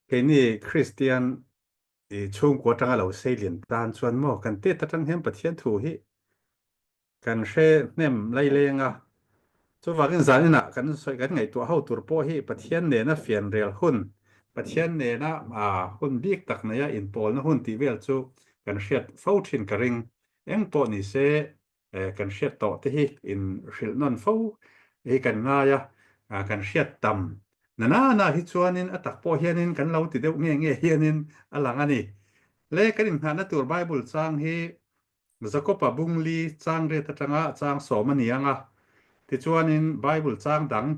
Keini Kristian i chhungkua atanga lo seilian tan chuan maw kan tet atang hian Pathian thu hi kan hre hnem laileng a. Chuvangin zaninah kan sawi kan ngaihtuah ho tur pawh hi Pathian nena fianrial hun, Pathian nena hun bik tak neia inpawlna hun tih vel chu kan hriat fo thin ka ring. Eng pawh ni se kan hriat tawh te hi in hrilh nawn fo hi kan ngai a, kan hriat tam na na na hi chuanin a tak pawh hianin kan lo ti deuh nge nge hianin a lang a ni. Le kan inngahna tur Bible chang hi Jakob-a bungli chang riat atanga chang sawm a ni ang a, tichuanin Bible chang dang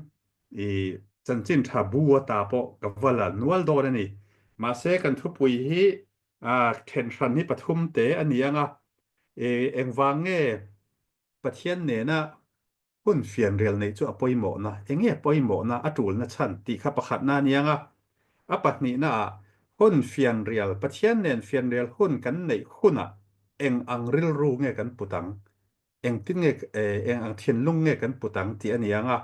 i chanchin tha bu ata pawh ka va la nual dawn a ni. Mahse kan thupui hi then hran hi pathum te a ni ang a, engvang nge Pathian nena hun fianrial neih chu a pawimawhna, enge pawimawhna a tulna chhan tih kha pakhatna a ni ang a. A pahnihnaah hun fianrial, Pathian nen fianrial hun kan neih hunah eng ang rilru nge kan put ang, engtin nge eng ang thinlung nge kan put ang tih a ni ang a.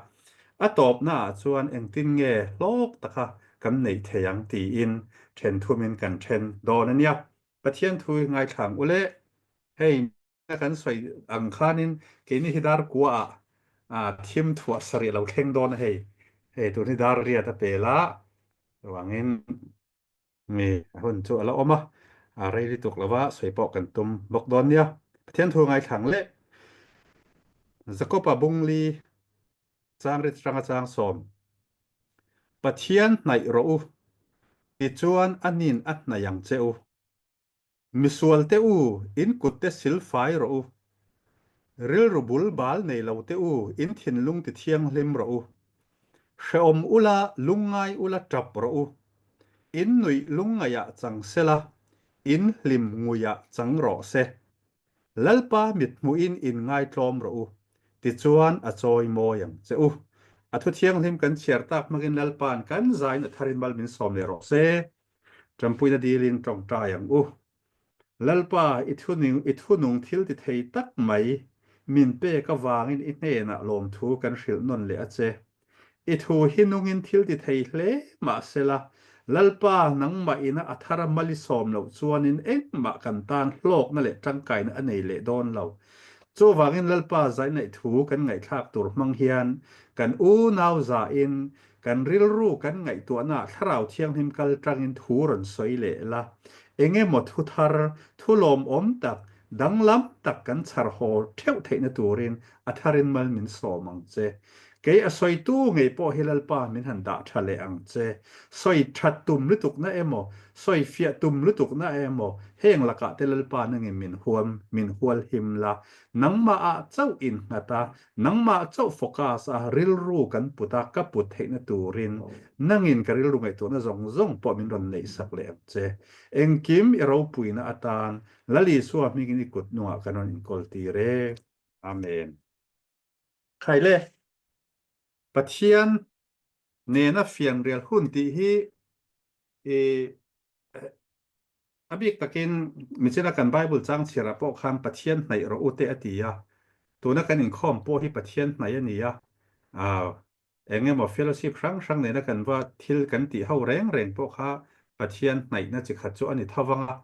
A tawpnaah chuan engtin nge hlawk taka kan neih thei ang tiin then thumin kan then dawn a nia. Pathian thu hi ngaithlang u le. Hei kan sawi ang khanin keini hi dar kuaah thim thuah sarih a lo thleng dawn a hei. Hei tun hi dar riat a pel a, chuvangin mi hun chu a la awm a, a rei lutuk lova sawi pawh kan tum bawk dawn nia. Pathian thu ngaithlang leh Jakob-a bungli changrit ranga chang sawm. Pathian hnaih rawh u, tichuan a nin a hnaih ang che u. Misual te u, in kut te sil fai rawh u. Rilru bul bal nei lo te u, in thinlung ti thianghlim rawh u. Hrehawm ula, lungngai ula tap rawh u. In nuih lungngaihah chang sela, in hlim nguiah chang rawh se. Lalpa mithmuhin in ngaitlawm rawh u, tichuan a chawi mawi ang che u. A thu thianghlim kan chhiar tak hmangin Lalpa'n kan zain a tharin mal min sawm leh rawh se. Ṭampuina dilin ṭawngṭai ang u. Lalpa, i thunung, i thunung thil ti thei tak mai min pek avangin i hnenah lawmthu kan hrilh nawn leh a che. I thu hi nungin thil ti thei hle mah sela, Lalpa, nangmah ina a thara mal i sawm loh chuanin engmah kan tan hlawkna leh ṭangkaina a nei leh dawn lo. Chuvangin Lalpa zaihnaih thu kan ngaihthlak tur hmang hian kan unau zahin Kan rilru kan ngaihtuahnaah Thlarau Thianghlim kal tangin thu rawn sawi leh la. Eng emaw thu thar, thu lawmawm tak, danglam tak kan chhar haw theuh theihna turin a tharin mal min sawm ang che. Kei a sawitu ngei pawh hi Lalpa min han dah tha leh ang che. Sawi that tum lutukna emaw, sawi fiah tum lutukna emaw heng lakah te Lalpa nangin min huam, min hual him la. Nangmahah chauh innghat a, Nangmah chauh focus a rilru kan put a, ka put theihna turin nangin ka rilru ngaihtuahna zawng zawng pawh min rawn neihsak leh ang che. Engkim i ropuina atan Lal Isua hmingin i kut hnungah kan rawn inkawl tir e. Amen. Khaile, Pathian nena fianrial hun tih hi i A bik takin michina kan Bible chang chhiarah pawh khan Pathian hnaih rawh u te a ti a, tuna kan inkhawm pawh hi Pathian hnaih a ni a, eng emaw fellowship hrang hrang nena kan va thil kan tih ho reng reng pawh kha Pathian hnaihna chi khat chu a ni tho vang a,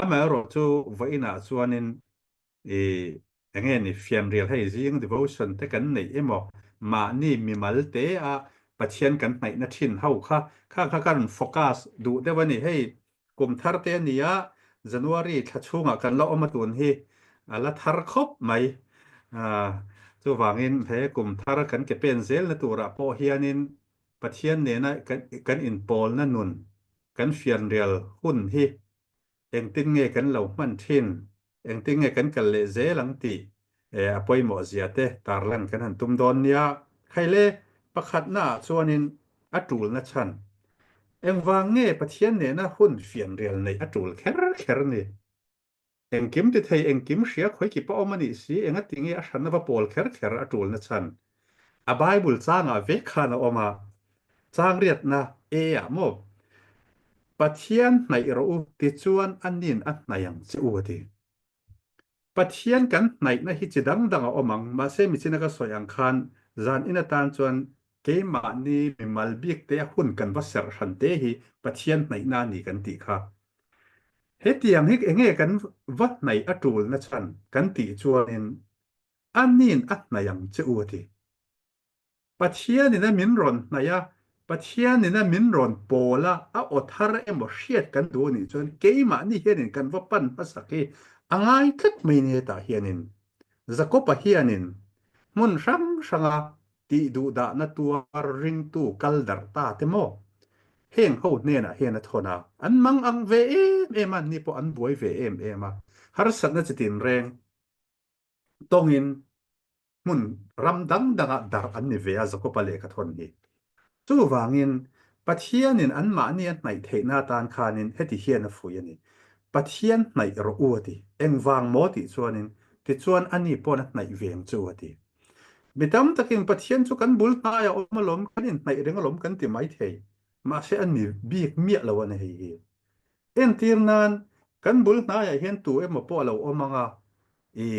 amaherawhchu vawiinah chuanin I enge ni fianrial hei zing devotion te kan neih emaw mahni mimal te a Pathian kan hnaihna thin ho kha kha kha ka rawn focus duh deuh a ni hei kum thar te a ni a January thla chhungah kan la awm a tun hi a la thar khawp mai chuvangin he kum thar kan ke pen zelna turah pawh hianin Pathian nena kan inpawlna nun kan fianrial hun hi Engtin nge kan lo hman thin? Engtin nge kan kal leh zel ang tih a pawimawh zia te tarlan kan han tum dawn nia. Khaile, pakhatna ah chuanin a tulna chhan. Engvang nge Pathian nena hun fianrial neih a tul kher kher ni? Engkim ti thei, engkim hria khawi kip a awm a nih si, engati nge a hranna va pawl kher kher a tulna chhan? A Bible changah vek khan a awm a, changriatna E ah maw? Pathian hnaih rawh u tichuan a nin a hnaih ang che u a ti. Pathian kan hnaihna hi chi dang dang a awm ang, mahse michina ka sawi ang khan zan in atan chuan Keimahni mimal bik te a hun kan va serh hran te hi Pathian hnaihna a ni kan tih kha. Hetiang hi enge kan va hnaih a tulna chhan kan tih chuanin ani'n a hnaih ang che u a ti. Pathianin a min rawn hnaih a, Pathianin a min rawn pawl a, a aw thar emaw hriat kan duh anih chuan keimahni hianin kan va pan hmasak hi a ngai tlat mai ni hetah hianin Jakob-a hianin hmun hrang hranga tih duhdahna tuar ringtu kal darh ta te maw heng ho hnenah hian a thawn a, an mang ang ve em em a, ni pawh an buai ve em em a, harsatna chi tinreng tawngin hmun ram dang dangah darh an ni ve a, Jakob-a lehkha thawn hi. Chuvangin, Pathianin anmahni a hnaih theihna atan khanin heti hian a fui a ni, Pathian hnaih rawh u a ti. Engvang maw tih chuanin, tichuan ani pawn a hnaih ve ang che u a ti. Mi tam takin Pathian chu kan bul hnaiah awm alawm, kan inhnaih reng alawm kan ti mai thei. Mahse a ni bik miah lo a ni hei hi. Entir nan, kan bul hnaiah hian tu emaw pawh a lo awm ang a, i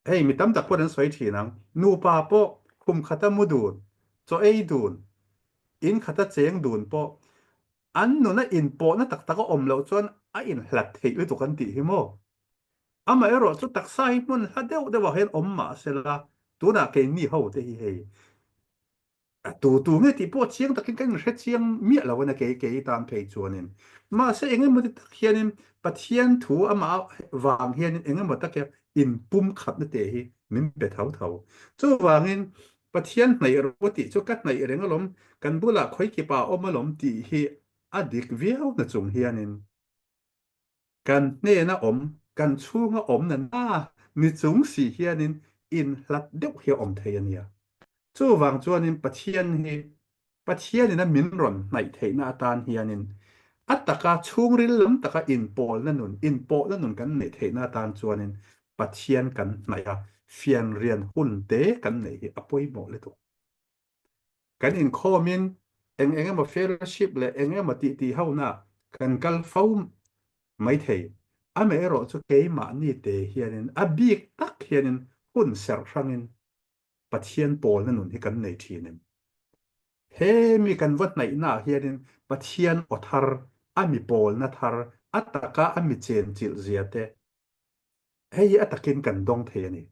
Hei mi tam tak pawh an sawi thin ang. Nupa pawh khum khata mu dun, chaw ei dun, in khata cheng dun pawh an nuna inpawhna tak tak a awm loh chuan a inhlat theih lutuk an tih hi maw? Amaherawh chu taksa hi hmun hla deuh deuhah hian awm mah sela tunah keini ho te hi hei A tu tu nge tih pawh chiang takin kan inhre chiang miah lo a ni kei kei tan phei chuanin. Mahse engemaw ti tak hianin Pathian thu amah vang hianin engemaw tak hian inpumkhatna te hi min pe tho tho. Chuvangin Pathian hnaih rawh tih chu ka hnaih reng alawm, kan bulah khawikipa a awm alawm tih hi a dik viau na chung hianin Kan hnena awm, kan chhunga awm na na ni chung si hianin inhlat deuh hi a awm thei a nia. Chuvang chuanin Pathian hi Pathianin a min rawn hnaih theihna atan hianin a taka chhungril lam taka inpawlna nun, inpawhna nun kan neih theihna atan chuanin Pathian kan hnaih a, fianrian hun te kan neih hi a pawimawh lutuk. Kan inkhawmin eng eng emaw fellowship leh eng emaw tih tih hona kan kal fo mai thei. Amaherawh chu keimahni te hianin a bik tak hianin hun serh hrangin Pathian pawlna nun hi kan nei thin em? He mi kan va hnaihnaah hianin Pathian aw thar, a mi pawlna thar, a taka a mi chenchilh zia te, Hei hi a takin kan dawng thei a ni.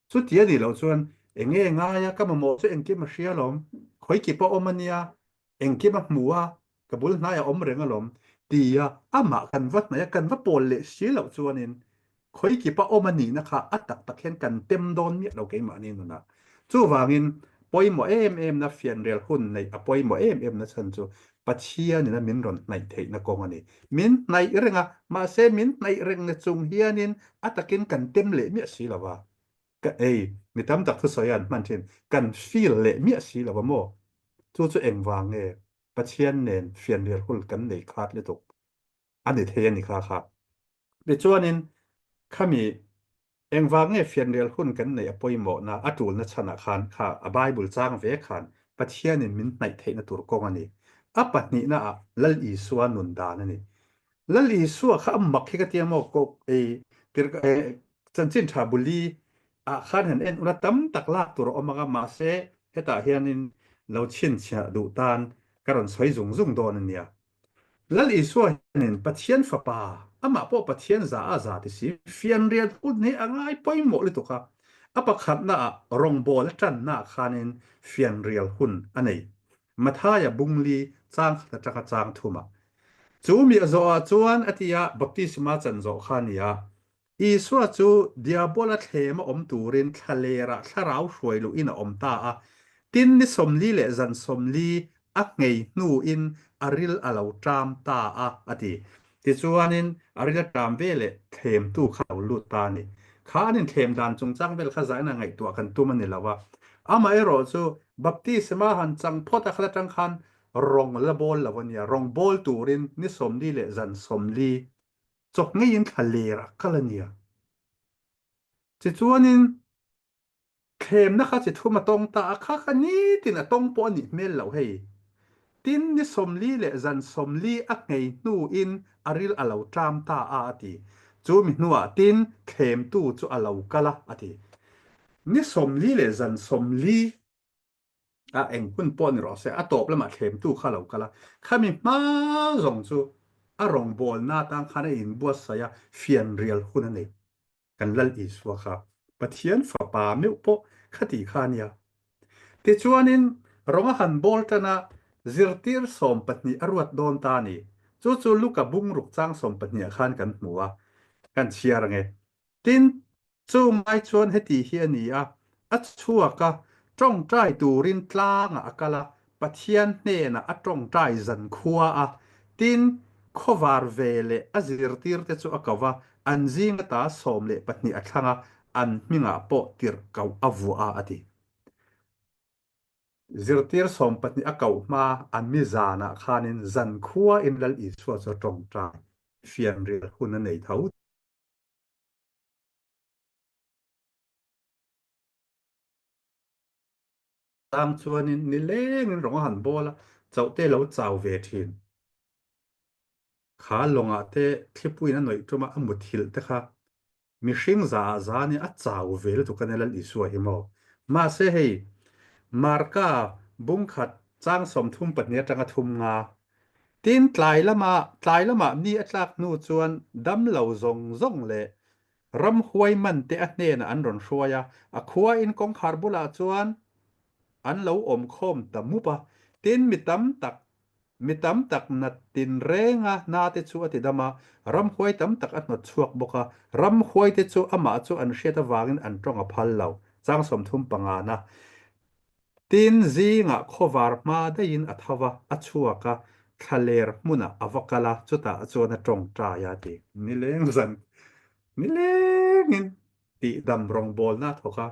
Chuti a nih loh chuan eng nge ngaia ka mamawh chu engkim a hria alawm, khawikip a awm a nia, engkim a hmu a, ka bul hnai a awm reng alawm tia amah kan va hnaih a, kan va pawl leh si loh chuanin khawikip a awm a nihna kha a tak tak hian kan tem dawn miah lo keimahni nunah. Chuvangin pawimawh em emna fianrial hun neih a pawimawh em emna chhan chu Pathianin a min rawn hnaih theihna kawng a ni. Min hnaih reng a, mahse min hnaih reng na chung hianin a takin kan tem leh miah si lo va. Ka ei, mi tam tak thusawi a an hman thin, kan feel leh miah si lo va maw? Chu chu engvang nge Pathian nen fianrial hul kan nei khat lutuk a ni thei a ni kha kha. Tichuanin khami Engvang nge fianrial hun kan neih a pawimawhna, a tulna chhanah khan kha a Bible chang ve khan Pathianin min hnaih theihna tur kawng a ni. A pahnihna ah Lal Isua nun dan a ni. Lal Isua kha a mak hi ka tia maw ko ei tir chanchin tha buli ah khan han en ula tam tak lak tur a awm ang a mahse hetah hianin lo chhinchhiah duh tan ka rawn sawi zung zung dawn a nia. Lal Isua hianin Pathian Fapa, amah pawh Pathian za a za ti si, fianrial hun hi a ngai pawimawh lutuk a. A pakhatnaah rawngbawl a tannaah khanin fianrial hun a nei. Mathaia bungli chang khat atanga chang thumah. Chu mi a zawhah chuan a ti a, baptisma chan zawh kha a ni a. Isua chu Diabola thlem a awm turin thlalerah thlarau hruai luhin a awm ta a, tin ni 40 leh zan 40 a nghei hnuin a ril a lo ṭam ta a, a ti. Tichuanin a ril a ṭam ve leh thlemtu kha a lo lut ta a ni. Kha an inthlem dan chungchang vel kha zaina ngaihtuah kan tum a ni lo a. Amaherawhchu, baptisma han chang phawt a khat aṭang khan rawng la bawl lo a nia, rawng bawl turin ni 40 leh zan 40 Chawk ngeiin thla ler a kal a nia. Tichuanin thlemna kha chi thum a tawng ta a, kha kha nitin a tawng pawh a nih hmel loh hei. Tin ni 40 leh zan 40 a nghei hnuin a ril a lo ṭam ta a a ti. Chu mi hnuah tin thlemtu chu a lo kal a a ti. Ni 40 leh zan 40. A eng hun pawh ni rawh se, a tawp lamah thlemtu kha lo kal a, khami hma zawng chu a rawngbawlna atang khan a inbuatsaih a, fianrial hun a nei. Kan Lal Isua kha Pathian Fapa meuh pawh khati kha a nia. Tichuanin rawng a han bawl tan a, zirtir 12 a ruat dawn ta a ni. Chu chu Luka bungruk chang 12 ah khan kan hmu a, kan chhiar ang e. Tin, Chung lai chuan heti hi a ni a, a chhuak a, tawngtai turin tlangah a kal a, Pathian hnenah a tawngtai zan khua a, tin, khawvar ve leh a zirtirte chu a ko va, an zing ata 12 a thlang a, an hmingah pawh tirh koh a vuah a, a ti. Zirtir 12 a koh hma a mi zanah khanin zan khuain Lal Isua chu a tawngtai fianrial hun a nei tho. Tang chuanin nilengin rawng a han bawl a, chauhte lo chau ve thin. Kha lawngah te thlipuiin a nawih tum a, a muthilh te kha mihring za ah za nia a chau ve lutuk a nia Lal Isua hi maw. Mahse hei Marka bungkhat chang 32 atanga thum nga Tin tlai lamah tlai lamah mi a tlak hnu chuan damlo zawng zawng leh Ramhuai man te a hnenah an rawn hruai a, a khua in kawngkhar bulah chuan an lo awm khawm ta mup a. Tin, mi tam tak, mi tam tak nat tin renga na te chu a ti dam a, ramhuai tam tak a hnawt chhuak bawk a, ramhuai te chu amah chu an hriat avangin an tawng a phal lo. Chang 35 na. Tin, zingah khawvar hma daihin a tho va, a chhuak a, thlaler hmunah a va kal a, chutah chuan a tawngtai a ti. Nileng zan, nilengin tihdam rawngbawlna a thawk a,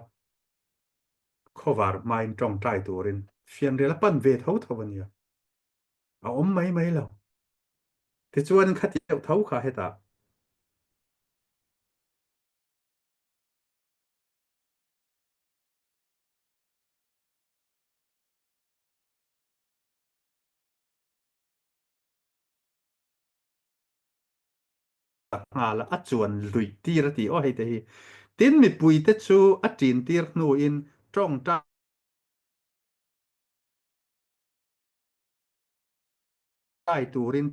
khawvar hmain tawngtai turin fianrial a pan ve tho tho a nia. A awm mai mai lo. Tichuan khati deuh tho kha hetah. Nghal a chuan luih tir a ti aw hei te hi. Tin mipui te chu a ṭin tir hnuin tawngtai turin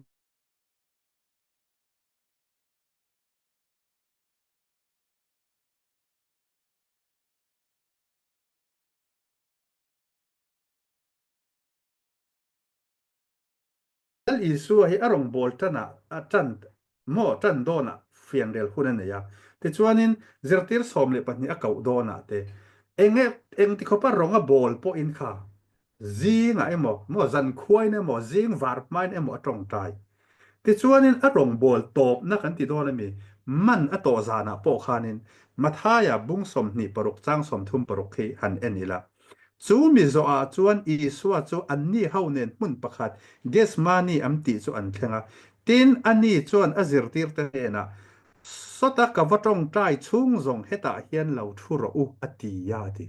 Lal Isua hi a rawngbâwl ṭanah a ṭan maw ṭan dâwnah fianrel hun a nei a. Tichuanin, zirtîr 12 a koh dâwnah te, eng e, engti khawpa rawng a bâwl pawhin kha zîngah emaw, maw zankhuain emaw, zîng vâr hmain emaw a ṭawngṭai. Tichuanin a rawngbâwl tâwpna kan ti dâwn a mi, man a tawh zânah pawh khânin Mathaia bung 26 châng 36 khi han en ila. Chu mi zawhah chuan Isua chu anni ho nên hmun pakhat Gethsemane am tih chu an thleng a. Tin, ani chuan a zirtîrte hnênah, Sawta ka va ṭawngṭai chhûng zawng hetah hian lo ṭhu rawh u, a ti a, a ti.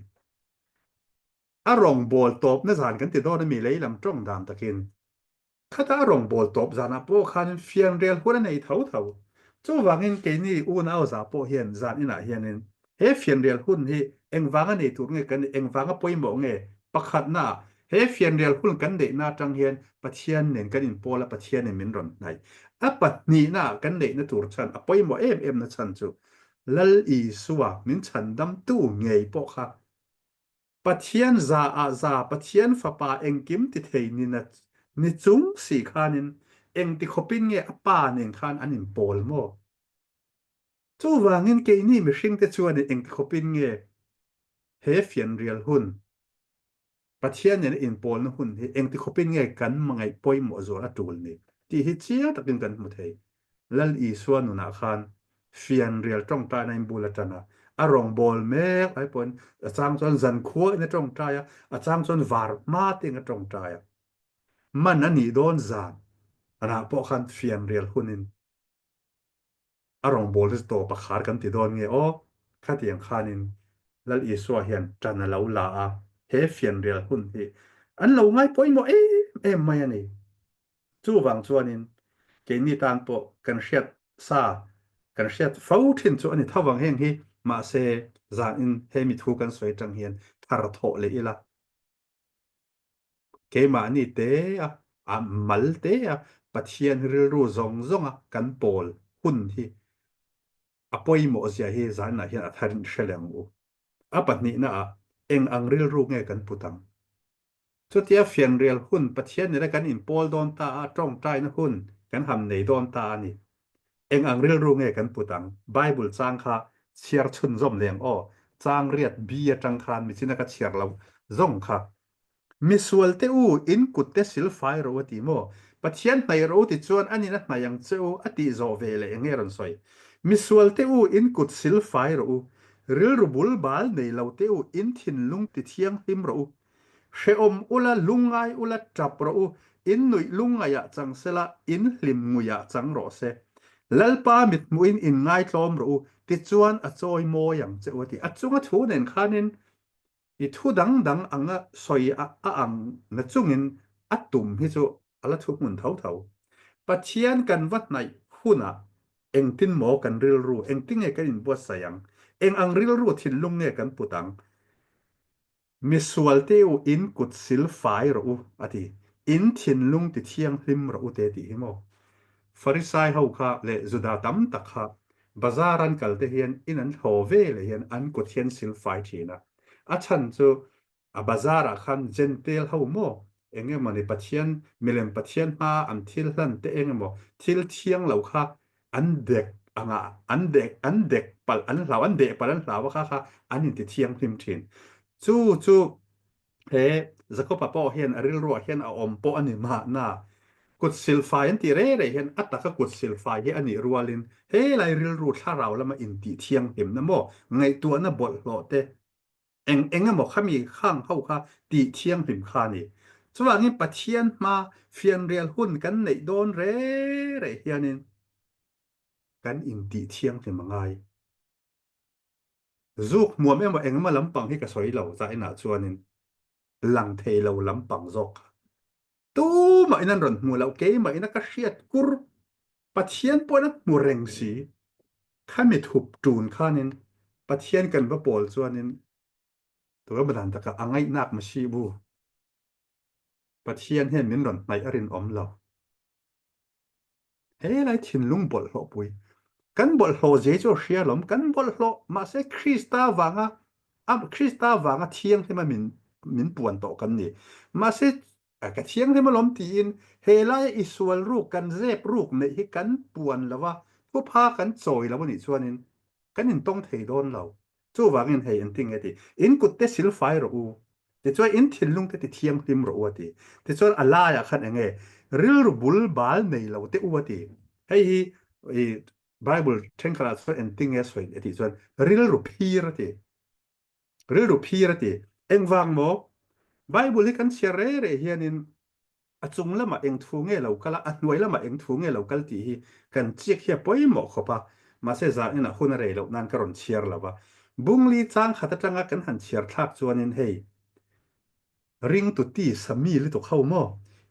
A rawngbâwl tâwpna zân kan ti dâwn a mi lei lam ṭawng dan takin. Khata a rawngbâwl tawp zanah pawh khanin fianrial hun a nei tho tho. Chuvangin keini unau za pawh hian zan inah hianin he fianrial hun hi engvanga nei tur nge kan nih, engvanga pawimawh nge? Pakhatnaah, he fianrial hun kan neihna atang hian Pathian nen kan inpawl a, Pathianin min rawn hnaih. A pahnihnaah kan neihna tur chhan, a pawimawh em emna chhan chu Lal Isua min chhandamtu ngei pawh kha Pathian za ah za Pathian Fapa engkim ti thei ni na ni chung si khanin engti khawpin nge a Pa nen khan an inpawl maw? Chuvangin keini mihringte chuanin engti khawpin nge he fianrial hun, Pathian nena inpawlna hun hi engti khawpin nge kan hmangaih pawimawh zual a tul ni tih hi chiang takin kan hmu thei. Lal Isua nunah khan fianrial tawngtaina in bul a tan a, a rawngbâwl mek lai pawhin a chang chuan zankhuain a tawngtai a, a chang chuan var hma tein a tawngtai a. Man a nih dawn zan rah pawh khan fianrial hunin a rawngbâwl te chu tawp a khar kan ti dawn nge aw, khatiang khanin Lal Isua hian tan a lo la a, he fianrial hun hi an lo ngai pawimawh em em mai a ni. Chuvang chuanin keini tan pawh kan hriat sa, kan hriat fo thin chu a ni tho vang heng hi, mahse zanin he mi thu kan sawi atang hian thar thawh leh ila. Keimahni te a, a mal te a Pathian rilru zawng zawnga kan pawl hun hi a pawimawh zia hi zanah hian a tharin hre leh ang u. A pahnihna ah eng ang rilru nge kan put ang? Chutia fianrial hun Pathian nena kan inpawl dawn ta a, tawngtaina hun kan ham nei dawn ta a ni. Eng ang rilru nge kan put ang? Bible chang kha chhiar chhunzawm leh ang aw. Chang riat bi atang khan michina ka chhiar loh zawng kha. Misual te u, in kut te sil fai rawh u a ti maw? Pathian hnaih rawh u ti chuan a nin a hnaih ang che u a tih zawh ve leh eng nge rawn sawi? Misual te u, in kut sil fai rawh u. Rilru bul bal nei lo te u, in thinlung ti thianghlim rawh u. Hrehawm ula, lungngai ula, tap rawh u, in nuih lungngaihah chang sela, in hlim nguiah chang rawh se. Lalpa mithmuhin in ngaitlawm rawh u, tichuan a chawi mawi ang che u a ti. A chunga thu nen khanin i thu dang dang anga sawi a ang na chungin a tum hi chu a la thu hmun tho tho. Pathian kan va hnaih hunah engtin maw kan rilru, engtinge kan inbuatsaih ang, eng ang rilru thinlung nge kan put ang? Misual te u in kut sil fai rawh u, a ti. In thinlung ti thianghlim rawh u te tih hi maw? Farisai ho kha leh Juda tam tak kha bazar an kal te hian in an hlaw ve leh hian an kut hi an sil fai thin a. A chhan chu a bazar ah khan Jentail ho maw eng emaw ni Pathian milem Pathian hma an thil hlan te eng emaw thil thiang lo kha an dek anga an dek an dek palh an hlau an deh palh an hlau a kha kha an inti thianghlim thin. Chu chu he Jakoba pawh hian a rilruah hian a awm pawh a ni mahna kut silfai an tih reh reh hian a taka kut silfai hi a nih rualin helai rilru thlarau lama intih thianghlimna maw ngaihtuahna bawlhhlawh te Eng eng emaw khami khang ho kha tih thianghlim kha a ni. Chuvangin Pathian hma fianrial hun kan neih dawn re re hianin kan intih thianghlim a ngai. Zuk hmuam emaw eng emaw lampang hi ka sawi lo, zainah chuanin lang thei lo lampang zawk kha Tumah in an rawn hmu loh, keimah in a ka hriat kur, Pathian pawhin a hmu reng si. Khami thup tun khanin Pathian kan va pawl chuanin tura dan taka a ngaihnak ma si bu. Pathian hian min rawn hnaih a rinawm lo. He lai thinlung bawlhhlawh pui. Kan bawlhhlawh zia hi chu a hria alawm, kan bawlhhlawh mahse Krista vanga Krista vanga thianghlima min min puan tawh kan ni. Mahse ka thianghlim alawm tiin he laia i sual ruk kan zep ruk neih hi kan puan lova thupha kan chawi lo anih chuanin kan intawng thei dawn lo. Chuvangin hei engtin nge ti? In kutte sil fai rawh u. Tichuan in thinlung te ti thianghlim rawh u a ti. Tichuan a laiah khan eng nge? Rilru bul bal nei lo te u a ti. Hei hi i Bible thenkhatah chuan engtin nge a sawi a tih chuan rilru phir a ti. Rilru phir a ti. Engvang maw? Bible hi kan chhiar reh reh hianin A chung lamah eng thu nge lo kal a, a hnuai lamah eng thu nge lo kal tih hi kan chiak hi a pawimawh khawp a, mahse zan inah hun a rei loh nan ka rawn chhiar lo va. Bungli chang khat atanga kan han chhiar thlak chuanin hei, ringtu ti sa mi lutuk ho maw?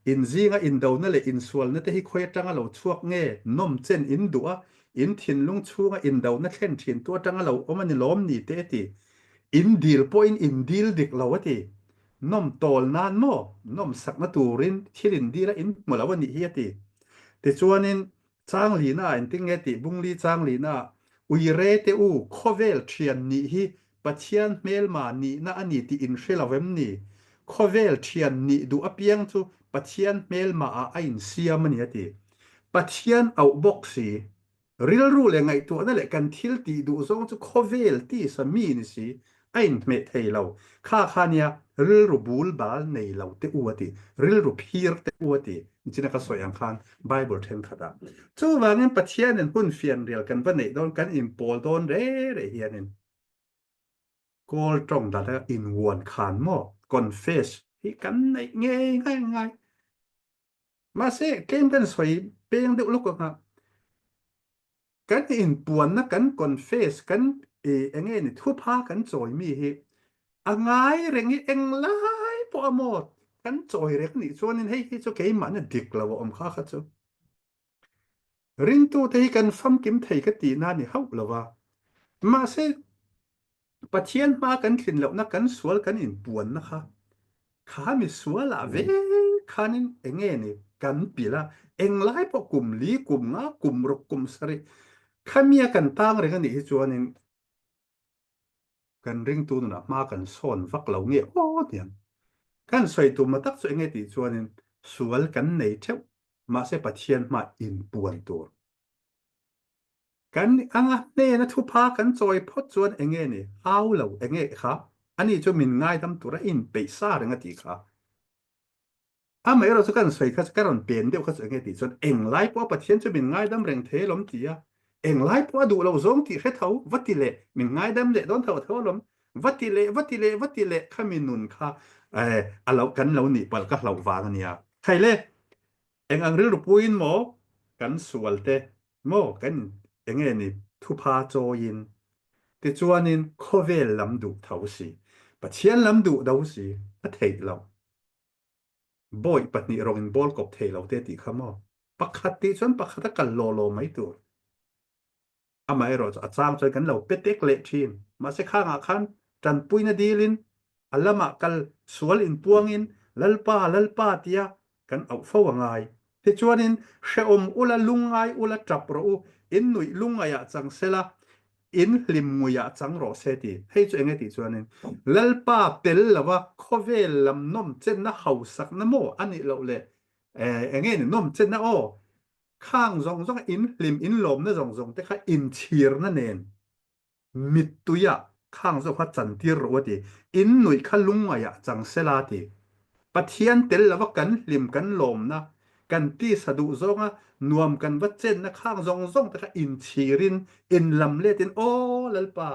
In zinga indona leh insualna te hi khawi atanga lo chhuak nge nawm chen in duh a, in thinlung chhunga indona thlen thin tu atanga lo awm a ni lawm ni te ti. In dil pawhin in dil dik lo a ti. Nawm tawl nan maw? Nawm sakna turin thil in dil a in hmu lo a nih hi a ti. Tichuanin Changlina ah engtin nge tih Bungli Changlina ah Uire te u khawvel thian nih hi Pathian hmelma nihna a ni tih in hre lo em ni? Khawvel thian nih duh apiang chu Pathian hmelma ah a insiam a ni a ti. Pathian auh bawk si. Rilru leh ngaihtuahna leh kan thil tih duh zawng chu khawvel tisa mi ni si, a inhmeh thei lo. Kha kha nia rilru bul bal nei lo te u a ti, rilru phir te u a ti, nichina ka sawi ang khan Bible thenkhatah. Chuvangin Pathianin hun fianrial kan va neih dawn, kan inpawl dawn re re hianin Kawl tawng dan a invuan khan maw, confess, hi kan neih ngei ngai ngai. Mahse, tlem kan sawi peng deuh lawk ang a, kan inpuanna kan confess, kan eng nge ni thupha kan chawi mi hi a ngai reng hi englai pawh a maw kan chawi reng nih chuanin hei hi chu keimahna dik lo a awm kha kha chu. Ringtute hi kan famkim thei ka tihna a ni hauh lo va. Mahse, Pathian hma kan thlin lohna kan sual kan inpuanna kha. Kha misualah ve khanin enge ni kan pilh a, englai pawh kum li, kum nga, kum ruk, kum sarih khamia kan tang reng a nih hi chuanin kan ringtu nunah hma kan sawn vak lo nge aw tiang. Kan sawi tumna tak chu enge tih chuanin sual kan nei theuh, mahse Pathian hma inpuan tur. Kan anga hnena thupha kan chawi phawt chuan enge ni? Hau lo, enge kha? Ani chu min ngaidam tura inpeih sa reng a tih kha. Amaherawh chu kan sawi kha chu ka rawn pen deuh kha chu enge tih chuan englai pawh a Pathian chu min ngaidam reng thei alawm ti a, englai pawh a duh lo zawng tih hre tho, va ti leh, min ngaidam leh dawn tho tho alawm, va ti leh, va ti leh, va ti leh khami nun kha a lo kan lo nih palh ka hlauh vang a nia. Thei le, Eng ang rilru puiin maw kan sual te maw kan enge ni thupha chawiin tichuanin khawvel lam duh tho si, Pathian lam duh do si a theih lo. Bawi pahnih rawngin bawl kawp thei lo te tih kha maw pakhat tih chuan pakhat a kal law law mai tur. Amaherawhchu a chang chuan kan lo pe tek leh thin. Mahse khangah khan tanpuina dilin a lamah kal sual inpuangin Lalpa, Lalpa tia kan auh fo a ngai. Tichuanin hrehawm ula, lungngai ula, tap rawh u, in nuih lungngaiah chang sela, in hlim nguiah chang rawh se ti. Hei chu enge tih chuanin Lalpa tel lova khawvel lam nawm chenna hausakna maw a nih loh le enge ni nawm chenna aw Khang zawng zawng in hlim in lawmna zawng zawng te kha inchhirna nen mittuiah khang zawk kha chantir rawh u a ti. In nuih kha lungngaihah chang sela a ti. Pathian tel lova kan hlim kan lawmna, kan tisa duh zawnga nuam kan va chenna khang zawng zawng te kha inchhirin in lam letin Aw Lalpa,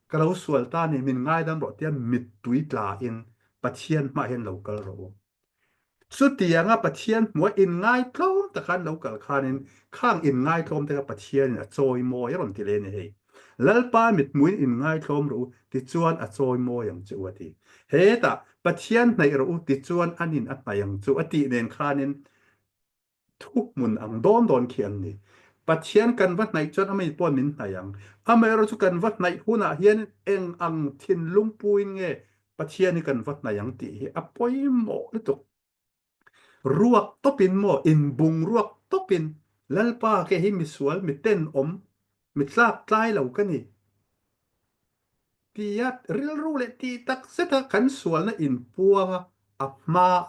ka lo sual ta ni min ngaidam rawh tia mittui tlain Pathian hmaah hian lo kal rawh u. Chutianga Pathian hmuah inngaitlawm taka an lo kal khanin khang inngaitlawm te kha Pathianin a chawimawi a rawn ti leh a ni hei. Lalpa mithmuhin inngaitlawm rawh u tichuan a chawimawi ang che u a ti. Hetah Pathian hnaih rawh u tichuan anin a hnaih ang chu a tih nen khanin Thuhmun ang dawn dawn khi an ni. Pathian kan va hnaih chuan amah pawh min hnaih ang. Amaherawhchu kan va hnaih hunah hian eng ang thinlung puin nge Pathian hi kan va hnaih ang tih hi a pawimawh lutuk. Ruak tawpin maw, inbung ruak tawpin Lalpa ke hi misual, mi tenawm, mi tlak tlai lo ka ni tia rilru leh tih tak zeta kan sualna inpuanga a hmaa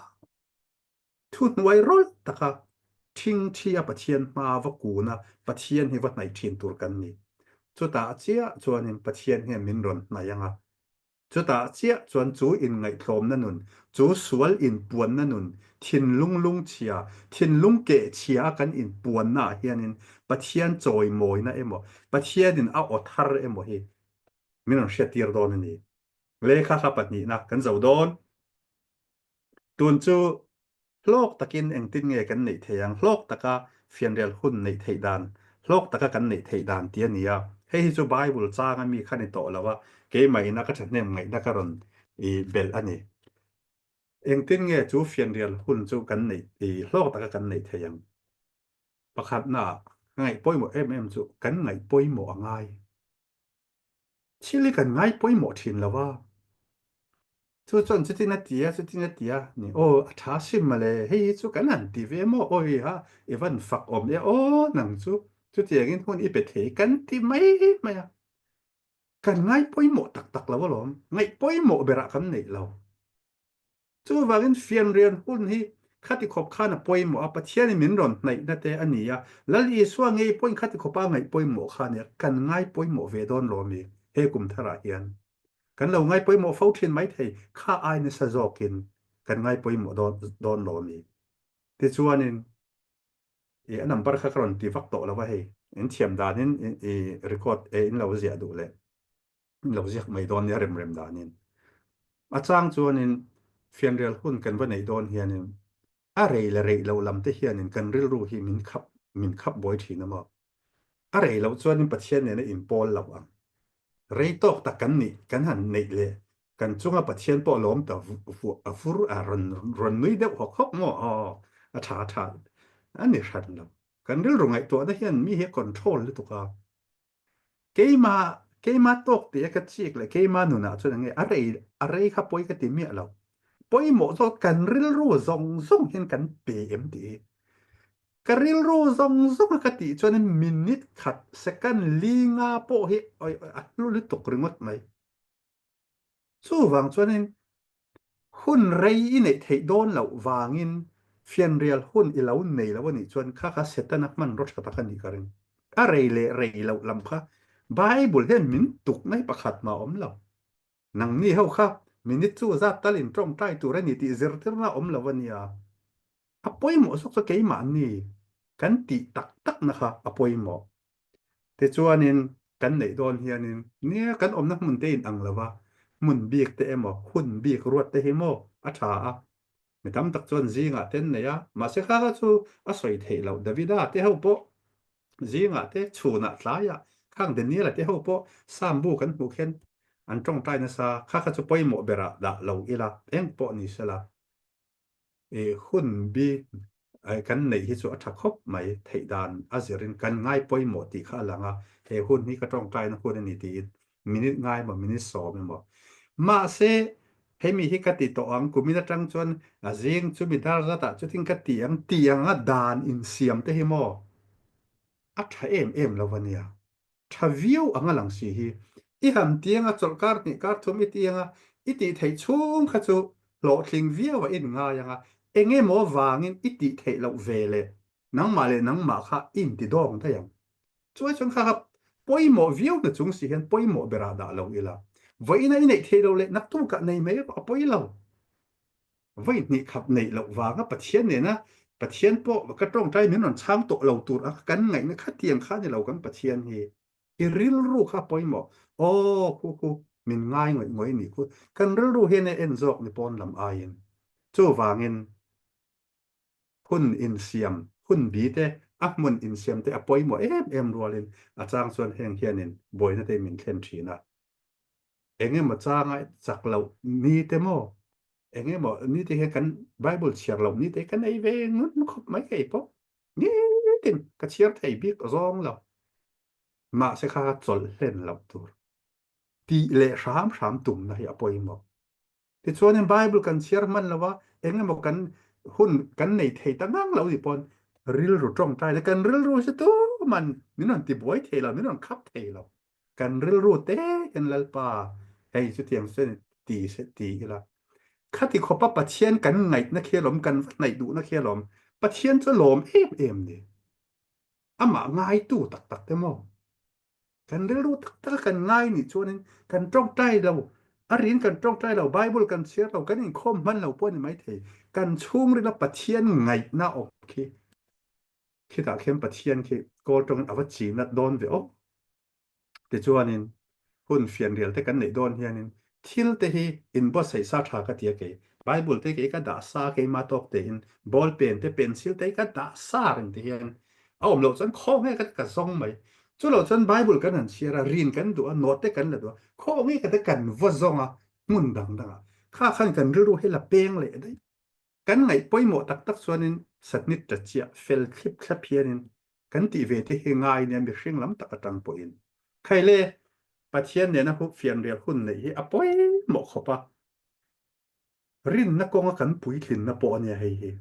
Thuhnuai rawlh taka ṭhingṭhi a Pathian hma va kun a, Pathian hi va hnaih ṭhin tur kan ni. Chutah chiah chuanin Pathian hian min rawn hnaih ang a. Chutah chiah chuan chu inngaihtlawmna nun, chu sual inpuanna nun, thinlung lungchhia, thinlung kehchhia a kan inpuanna ah hianin Pathian chawimawina emaw, Pathianin a aw thar emaw hi min rawn hriattir dawn a ni. Lehkha kha pahnihna kan zo dawn. Tun chu hlawk takin engtin nge kan neih theih ang? Hlawk taka fianrial hun neih theih dan, hlawk taka kan neih theih dan tih a ni a. Hei hi chu Bible changa mi kha ni tawh lo a, keimah ina ka thahnem ngaihna ka rawn i belh a ni. Engtin nge chu fianrial hun chu kan neih i hlawk taka kan neih theih ang? Pakhatna ah ka ngaih pawimawh em em chu kan ngaih pawimawh a ngai. Thil hi kan ngai pawimawh thin lo a, chu chuan chutin a ti a, chutin a ti a, ni aw a tha sim mawle, hei hi chu kan han ti ve maw, aw hei ha i van fak awm e aw nang chu chutiangin hun i pe thei kan ti mai mai a, kan ngai pawimawh tak tak lo alawm, ngaih pawimawh berah kan neih lo. Chuvangin fianrian hun hi khati khawp khan a pawimawh a, Pathianin min rawn hnaihna te a ni a, Lal Isua ngei pawhin khati khawpa a ngaih pawimawh kha a ni a, kan ngai pawimawh ve dawn lo mi he kum tharah hian. Kan lo ngai pawimawh fo thin maithei, kha ai nasa zawkin kan ngai pawimawh dawn dawn lo mi. Tichuanin i a number kha ka rawn ti vak tawh lo a hei, in thiam danin i record e in lo ziah duh leh. lo ziak mai dawn nia rem rem danin. A chang chuanin fianrial hun kan va neih dawn hianin a rei leh reih lo lam te hianin kan rilru hi min khap min khap buai thin a maw. A rei loh chuanin Pathian nena inpawl lo ang. Rei tawk tak kan nih kan han neih leh kan chunga Pathian pawh lawm ta a vur a rawn rawn nui deuh hawk hawk maw aw a tha a tha a ni hran lo. Kan rilru ngaihtuahna hian mi hi a control lutuk a. Keimah, keimah tawk tih a ka chik leh keimah nunah chuan enge a rei, a rei kha pawi ka ti miah lo. Pawimawh zawk kan rilru zawng zawng hian kan pe em tih hi. Ka rilru zawng zawnga ka tih chuanin minute khat, second li nga pawh hi a hlu lutuk ringawt mai. Chuvang chuanin hun rei i neih theih dawn loh vangin fianrial hun i lo nei lo a nih chuan kha kha Setana hmanraw tha tak a nih ka ring. A rei leh rei loh lam kha Bible hian min tukna hi pakhat mah a awm lo. Nangni ho kha minute chu zat talin tawngtai tur a ni tih zirtirna a awm lo a nia. A pawimawh zawk chu keimahni kan tih tak takna kha a pawimawh. Tichuanin kan neih dawn hianin nia kan awmna hmun te in ang lova, hmun bik te emaw hun bik ruat te hi maw a tha a. Mi tam tak chuan zingah te an nei a, mahse kha kha chu a sawi theih loh. Davida te ho pawh zingah te chhunah tlaiah khang Daniela te ho pawh Psalm bu kan hmuh khian an tawngtai nasa, kha kha chu pawimawh berah dah lo ila eng pawh ni sela. I hun bi kan neih hi chu a tha khawp mai, theih dan a zirin kan ngai pawimawh tih kha a lang a, he hun hi ka tawngtaina hun a ni tiin minute ngai emaw minute sawm emaw. Mahse, hemi hi ka ti tawh ang, kumin atang chuan a zing chumi dar zatah chutin ka ti ang tih anga dan insiam te hi maw a tha em em lo a nia. Tha viau ang a lang si hi. I han tiang a, chawlh kar hnih kar thum i tiang a, i tih theih chhung kha chu hlawhtling viau a inngai ang a, eng emaw vangin i tih theih loh ve leh nangmah leh nangmah kha i inti dawng daih ang. Chuai chuan kha kha pawimawh viau na chung si hian pawimawh berah dah lo ila. Vawiina i neih theih loh leh naktukah nei mai erawh a pawi lo. Vawi hnih khat neih loh vanga Pathian nena Pathian pawh ka tawngtai min rawn chhang tawh lo tur a kan ngaihna khatiang kha ni lo kan Pathian hi i rilru kha pawimawh aw khu khu min ngai ngawih ngawih ni khu kan rilru hian a en zawk ni pawn lam aiin chuvangin hun insiam hun bi te a hmun insiam te a pawimawh em em rualin a chang chuan heng hianin buaina te min thlen thin a. Eng emaw changa chak loh ni te maw? Eng emaw ni te hian kan Bible chhiar loh ni te kan ei ve ngun khawp mai kei pawh. Nitin ka chhiar thei bik zawng lo. Mahse kha chawlh hlen loh tur. Tih leh hram hram tumna hi a pawimawh. Tichuanin Bible kan chhiar hman lo a, eng emaw kan hun kan nei thei ta ngang lo nih pawn rilru tawngtai le kan rilru hi tuman min rawn tibuai thei lo, min rawn khap thei lo. Kan rilru te hian Lalpa hei chutiang chuan ti se ti ila. Khati khawpa Pathian kan ngaihna khi alawm, kan va hnaih duhna khi alawm. Pathian chu lawm em em ni. Amah ngaitu tak tak te maw? Kan rilru tak taka kan ngai nih chuanin kan tawngtai lo, a rin kan tawngtai lo, Bible kan chhiar lo, kan inkhawm hman lo pawh a ni maithei. Kan chhungrila Pathian ngaihna awm khi, khitah khian Pathian khi kawl tawngin a va chinat dawn ve aw. Tichuanin hun fianrial te kan neih dawn hianin thil te hi inbuatsaih sa tha ka ti a kei. Bible te kei ka dah sa keimah tawk tein ball pen te pencil te hi ka dah sa reng ti hian A awm loh chuan khawnge ka ka zawng mai. Chu lo chuan Bible kan han chhiar a, rin kan duh a, note kan la duh a, khawnge ka te kan va zawng a, hmun dang dang ah. Kha khan kan rilru hi la peng leh daih. Kan ngaih pawimawh tak tak chuanin satnit ta chiah fel thlip thlap hianin kan tih ve te hi ngai nia mihring lam tak atang pawhin. Khaile, Pathian nena fianrial hun neih hi a pawimawh khawp a. Rinna kawnga kan puitlinna pawh a nia hei hi.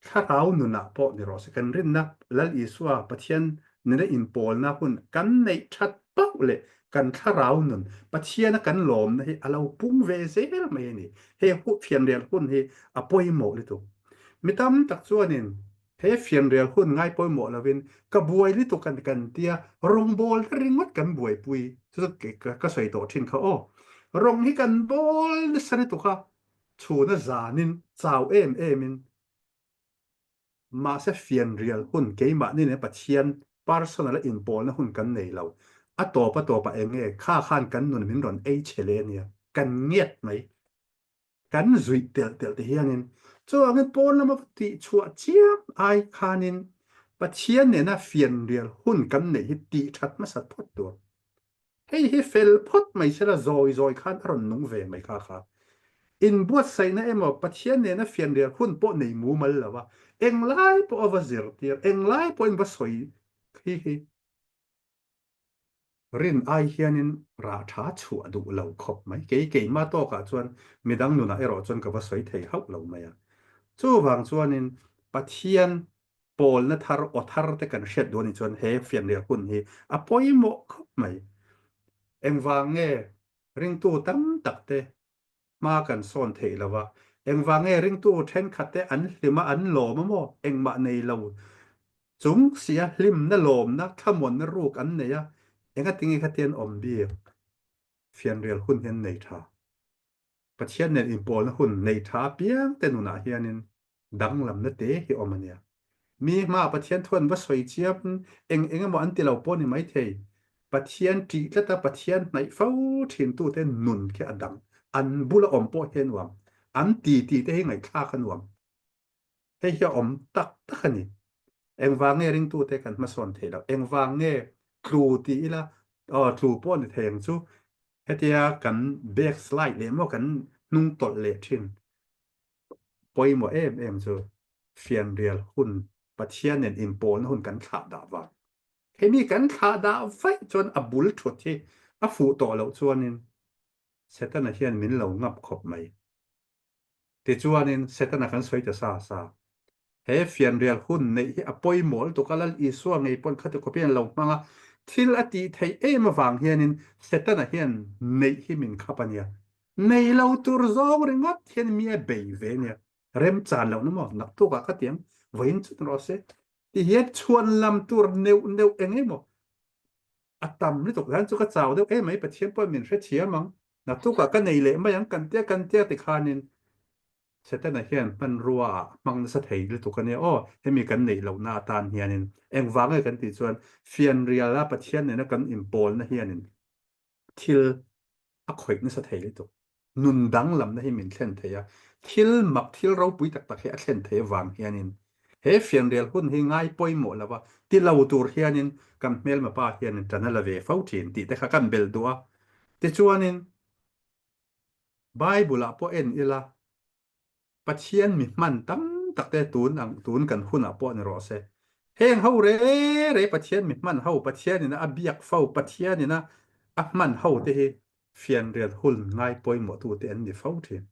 Thlarau nunah pawh ni rawh se, kan rinna Lal Isua Pathian nena inpawlna hun kan neih that pauh leh kan thlarau nun Pathiana kan lawmna hi a lo pung ve zel mai a ni. He fianrial hun hi a pawimawh lutuk. Mi tam tak chuanin he fianrial hun ngai pawimawh lovin ka buai lutuk a kan tia, rawngbawl te ringawt kan buaipui. Chu chu ka sawi tawh thin kha aw. Rawng hi kan bawl nasa lutuk a, Chhuna zanin chau em emin mahse fianrial hun keimahni nen Pathian personal a inpawlna hun kan nei lo. A tawp a tawpah eng nge kha khan kan nun min rawn ei che leh ania, kan ngiat mai. Kan zuih telh telh te hianin chuvangin pawn lama va tih chhuah chiam ai khanin Pathian nena fianrial hun kan neih hi tih that hmasat phawt tur. Hei hi fel phawt mai sela zawi zawi khan a rawn nung ve mai kha kha. Inbuatsaihna emaw Pathian nena fianrial hun pawh nei mumal lo a, englai pawh a va zirtir, englai pawhin va sawi khi hi. Rin ai hianin rah tha chhuah duh lo khawp mai. Kei keimah tawkah chuan midang nunah erawh chuan ka va sawi thei hauh lo mai a. Chuvang chuanin Pathian pawlna thar, aw thar te kan hriat duh a nih chuan he fianrial hun hi a pawimawh khawp mai. Engvang nge ringtu tam tak te hma kan sawn theih lo a, engvang nge ringtu thenkhat te an hlim a, an lawm a maw? Engmah nei lo chung sia hlimna, lawmna, thlamuanna ruk an nei a, engatinge khatian awm bik fianrial hun hi an nei tha? Pathian nen inpawlna hun nei tha apiang te nunah hianin danglamna te hi awm a nia. Mi hmaah Pathian thu an va sawi chiam, eng eng emaw an ti lo pawh ni maithei. Pathian ṭih tlata Pathian hnaih fo ṭhintute nun khi a dang. An bula awm pawh hi a nuam. An ti tih te hi ngaihthlak a nuam. Hei hi a awm tak tak a ni. Engvang nge ringtute kan hmasawn theih loh? Engvang nge tlu ti ila, aw tlu pawh ni thei ang chu. Hetia kan backslide leh maw kan hnung tawlh leh ṭhin. Pawimawh em em chu fianrial hun Pathian nen inpawlna hun kan thlah dah vang. Hemi kan thlah dah vaih chuan a bul thut hi a fuh tawh loh chuanin Setana hian min lo ngap khawp mai. Tichuanin Setana kan sawi ta sa sa. He fianrial hun neih hi a pawimawh lutuk a, Lal Isua ngei pawn khati khawp hian a lo hmang a, thil a tih theih em avang hianin Setana hian neih hi min khap a nia. Nei lo tur zawng ringawt hian mi a bei ve nia. Remchan lohna maw? Naktukah ka ti ang, vawiin chut rawh se. Ti hian chhuan lam tur neuh neuh eng emaw a tam lutuk hian chu ka chau deuh em mai Pathian pawhin min hrethiam ang. Naktukah ka nei leh mai ang kan tia kan tia tikhanin Setana hian hmanrua ah hmang nasa thei lutuk a nia aw, hemi kan neih lohna atan hianin engvang nge kan tih chuan fianriala Pathian nena kan inpawlna hianin thil a khawih nasa thei lutuk. Nun danglamna hi min thlen thei a, thil mak, thil ropui tak tak hi a thlen thei avang hianin he fianrial hun hi ngai pawimawh lova ti lo tur hianin kan hmelma pa hianin ṭan a la ve fo ṭhin tih te kha kan belh duh a. Tichuanin Bible-ah pawh en ila, Pathian mi hman tam tak te tun ang tun kan hunah pawh ni rawh se. Heng ho re re Pathian mi hman ho, Pathian ina a biak fo, Pathian ina a hman ho te hi fianrial hun ngai pawimawh tu te an ni fo thin.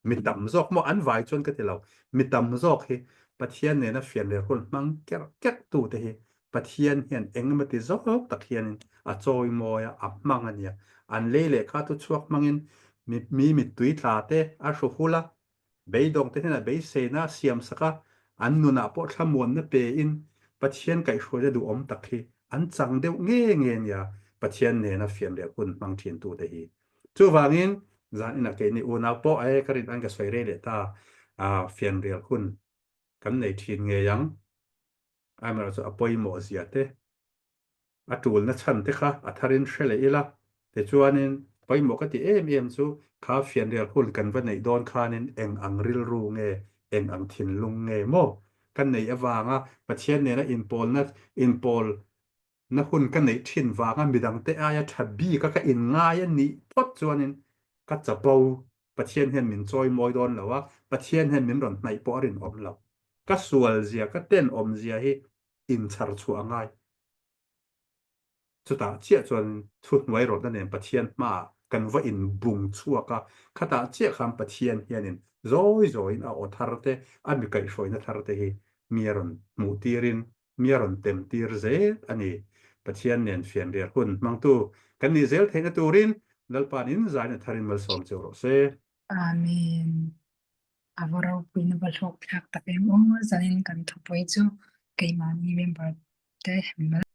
Mi tam zawk maw an vai chuan ka ti lo, mi tam zawk hi Pathian nena fianrial hun hmang kerh kerh tu te hi Pathian hian engemaw ti zawk tak hianin a chawimawi a, a hmang a nia. An lei lehkha thu chhuak hmangin mi mi mittui tla te a hru hul a, beidawng te hnenah beiseina a siam sak a, an nunah pawh thlamuanna pein Pathian kaihhruaina duhawm tak hi an chang deuh nge nge nia Pathian nena fianrial hun hmang thintute hi. Chuvangin zan inah keini unau pawh e ka rin an ka sawi rei leh ta, fianrial hun kan nei thin ngei ang. Amaherawhchu a pawimawh zia te, a tulna chhan te kha a tharin hre leh ila, tichuanin pawimawh ka ti em em chu kha fianrial hun kan va neih dawn khanin eng ang rilru nge, eng ang thinlung nge maw ka neih avanga Pathian nena inpawlna inpawlna hun ka neih thin vanga midangte aia tha bika ka inngai a nih phawt chuanin ka chapo Pathian hian min chawi mawi dawn lo a, Pathian hian min rawn hnaih pawh a rinawm lo. Ka sual zia, ka tenawm zia hi inchhar chhuah a ngai. Chutah chiah chuan thuhnuai rawtna nen Pathian hmaah kan va inbung chhuak a, khatah chiah khan Pathian hianin zawi zawiin a aw thar te, a mi kaihhruaina thar te hi mi a rawn hmuh tirin mi a rawn tem tir zel a ni. Pathian nen fianrial hun hmangtu kan nih zel theihna turin Lalpa'n in zaina tharin malsawm cheu rawh se. Amen. A va ropuina va hlawk thlak tak em aw. Zanin kan thupui chu keimahni member te.